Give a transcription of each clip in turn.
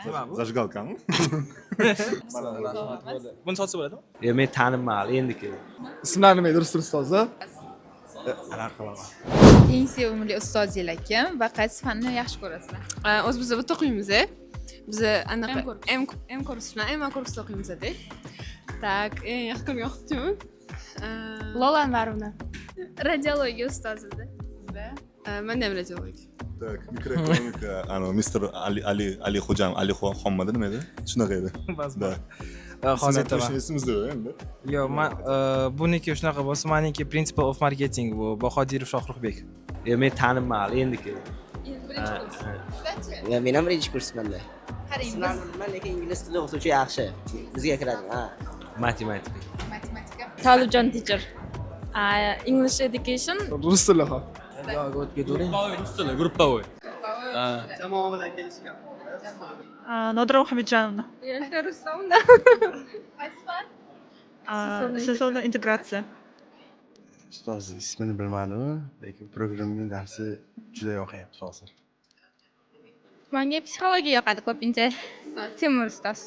Nima bu? Зажигалка mi? Buni sotsa bo'ladimi? Yo, men tanimali endi keldim. Ismlarini nima edi rus ustozi? Anaqa qilaman. Eng sevimli ustozinglar kim va qaysi fanni yaxshi ko'rasizlar? O'zi biz bitta o'qiymiz. Biz anaqa M M kurs bilan M kursda o'qiymiz-da. Так, eng yaxshi ko'rgan o'qituvchimiz Lola Anvarovna. Radiologiya ustozida. Manda ham radiologiya. Так, mikroekonomika, ano, mister Ali Ali Ali Xo'jam, Ali Xonmadi nima edi? Shunaqa edi. Да. Hozir aytaman. Esimizda yo'q endi. Yo'q, man buniki shunaqa bo'lsa, maniki Principle of Marketing, bu Bahodirov Shohruxbek. Yo, men tanimali endi keldim. Birinchi kurs. Sizlarchi? Yo, men ham birinchi kursmanda. Qarang, biz Ismlarini bilmayman, lekin ingliz tili o'qituvchi yaxshi. Bizga kiradi, ha. Matematika. Matematika. Tolibjon teacher. English education. Rus tili ha. Yo'q, o'tib ketavering. Rus tili, групповой. Jamoa bilan kelishgan. Nodira Muhammadjonovna. Rustamda. Qaysi fan? So'zlovda integratsiya. Ustoz ismini bilmadim, lekin programming darsi juda yoqyapti hozir. Menga psixologiya yoqadi ko'pincha. Temur ustoz.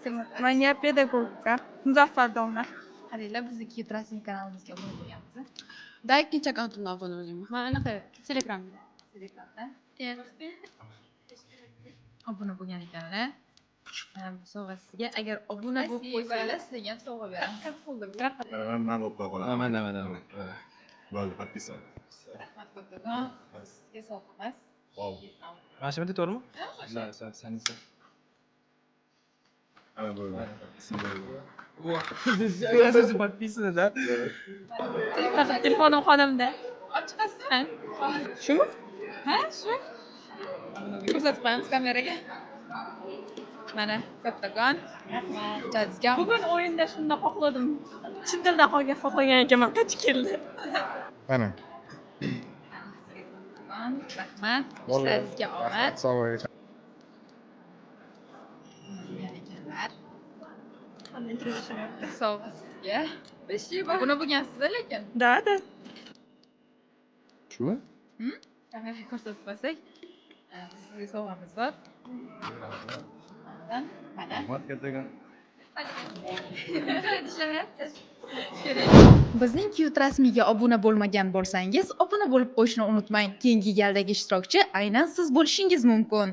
Temur. Manga pedagogika. Muzaffar domla. Qaranglar, bizni Cute Rasm kanalimizga obuna bo'lganmiz. Да, ikkinchi akkauntimda obuna bo'lganman. Man anaqa Telegramda. Telegramda. Obuna bo'lgan ekanlar. Mana bu sovg'a sizga. Agar obuna bo'lib qo'ysanglar, sizga ham sovg'a beramiz. Man bo'lib qo'ya qolaman. Mana, mana. Bo'ldi, подписан. Sizga sovg'a emas. Wow. Mana shu to'g'rimi? Да, sanisa. Ana bo'ldi. Подписано, да? Telefonim xonamda. Olib chiqasizmi? Shumi? Ha, shu. Ko'rsatib qo'yamiz kameraga. Mana, kattakon. Rahmat. Ijodingizga. Bugun o'yinda shunda xohladim. Chin dildan xohlagan ekanman, qaytib keldi. Mana. Rahmat. Ishlaringizga omad. Sog' bo'ling. Bo'lgan ekanlar. Sovg'a sizga. Obuna bo'lgansiz lekin. Да. Shumi? Kameraga ko'rsatib qo'ysak, sizga sovg'amiz bor. Mana. Rahmat kattakon. Ishlamayapti. Bizning Cute rasmiga obuna bo'lmagan bo'lsangiz, obuna bo'lib qo'yishni unutmang. Keyingi galdagi ishtirokchi aynan siz bo'lishingiz mumkin.